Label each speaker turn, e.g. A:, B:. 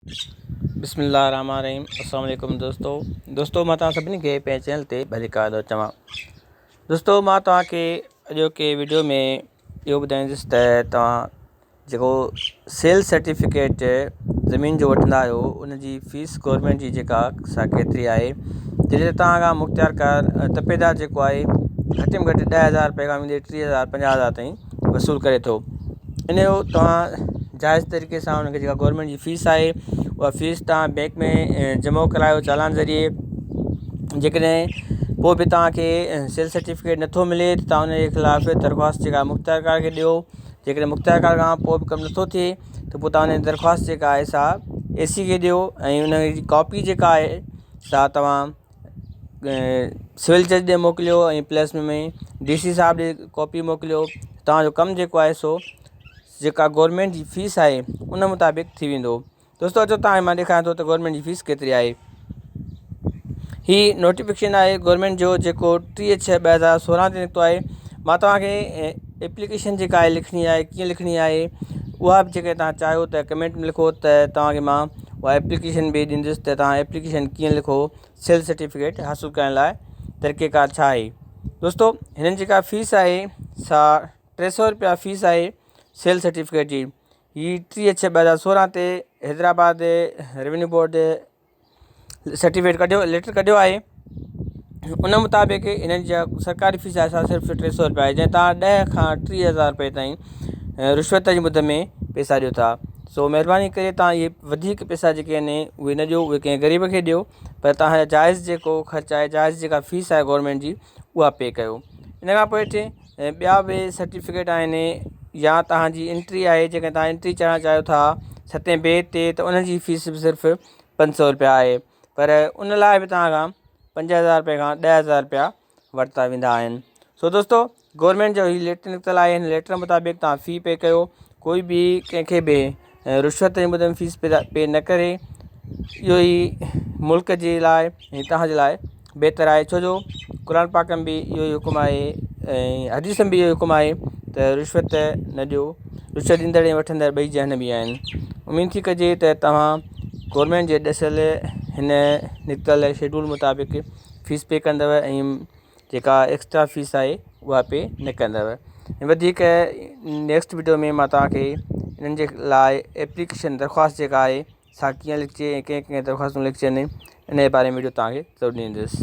A: بسم الله الرحمن الرحيم السلام عليڪم دوستو دوستو مان توهان سڀني کي پنهنجي چينل تي ڀليڪار ٿو چوان دوستو مان توهان کي اڄوڪي وڊيو ۾ اهو ٻڌائيندس ته توهان جيڪو سيل سرٽيفڪيٽ زمين جو وٺندا آهيو ان جي فيس گورنمينٽ جي جيڪا سا ڪيتري آهي جڏهن توهان کان مختيارڪار تپيدار جيڪو آهي گهٽ ۾ گهٽ 10,000 رپئي کان ويندي 30,000 50,000 تائين وصول ڪري ٿو ان جو توهان جائز طريقي سان ان کي جيڪا گورنمينٽ جي فيس آهي اها فيس توهان بينڪ ۾ جمع ڪرايو چالان ذريعي جيڪڏهن پوء به توهان کي سيل سرٽيفڪيٽ نٿو ملي ته توهان ان جي خلاف درخواست جيڪا مختيارڪار کي ڏيو جيڪڏهن مختيارڪار کان پوء به ڪم نٿو ٿئي ته پوء توهان ان جي درخواست جيڪا آهي سا اي سي کي ڏيو ۽ ان جي ڪاپي جيڪا آهي سا توهان سول جج ڏي موڪليو ۽ پلس ۾ ڊي سي صاحب ڏي ڪاپي موڪليو توهان جو ڪم جيڪو آهي سو جيڪا گورنمينٽ جي فيس آهي ان مطابق ٿي ويندو. دوستو اچو توهان کي مان ڏيکاريان ٿو ته گورنمينٽ جي فيس ڪيتري آهي. هي نوٽيفڪيشن آهي گورنمينٽ جو جيڪو 30/6/2016 تي نڪتو آهي. مان توهان کي ايپليڪيشن جيڪا آهي لکڻي آهي ڪيئن لکڻي آهي اها به جيڪڏهن توهان چاهيو ته ڪمينٽ ۾ لکو ته توهان کي مان اها ايپليڪيشن به ڏيندس ته توهان ايپليڪيشن ڪيئن لکو سيل سرٽيفڪيٽ حاصل ڪرڻ لاء طريقيڪار ڇا آهي. دوستو هنن جيڪا فيس آهي سا 300 رپيا فيس آهي سيل سرٽيفڪيٽ جي. هي 30/6/2016 تي حيدرآباد روينيو بورڊ سرٽيفڪيٽ ڪڍيو ليٽر ڪڍيو آهي ان مطابق انهن جا سرڪاري فيس آهي سا صرف 300 رپيا آهي جنهن تان 10 کان 30,000 رپئي تائين رشوت جي مد ۾ پئسا ڏيو ٿا سو مهرباني ڪري تان اهي وڌيڪ پئسا جيڪي آهن اهي نه ڏيو اهي ڪنهن غريب کي ڏيو پر توهان جا جائز جيڪو خرچ آهي جائز جيڪا فيس آهي گورنمينٽ جي اها پي ڪيو ان کان پوء هيٺ ۽ ٻيا به سرٽيفڪيٽ آهن يا توهان جي انٽري آهي جيڪڏهن توهان انٽري چڙهائڻ چاهيو ٿا ستين بي تي ته ان جي فيس به صرف 500 رپيا آهي پر ان لاء به توهان کان 5,000 رپئي کان 10,000 رپيا ورتا ويندا آهن. سو دوستو گورنمينٽ جو هي ليٽر نڪتل آهي هن ليٽر مطابق توهان في پي ڪيو ڪوئي به ڪنهن کي به رشوت جي مد ۾ فيس پي نه ڪري اهو ئي ملڪ جي لاء ۽ توهان جي لاء بهتر آهي ڇو جو قرآن پاڪ ۾ به اهو ئي حڪم آهي ۽ حديث ۾ به اهو حڪم آهي ته رشوت نه ڏيو رشوت ڏيندڙ ۽ وٺندڙ ٻئي جهنمي آهن اميد ٿي ڪجي ته توهان گورنمينٽ جي ڏسيل هن نڪتل شيڊول مطابق فيس پي ڪندؤ ۽ جيڪا ايڪسٽرا فيس آهي اها پي نه ڪندؤ ۽ وڌيڪ نيڪسٽ وڊيو ۾ مان توهان کي انهن جي لاء ايپليڪيشن درخواست جيڪا آهي سا ڪيئن لکجي ۽ ڪنهن ڪنهن درخواستون لکجن ان جي باري ۾ وڊيو توهان کي ضرور ڏيندس.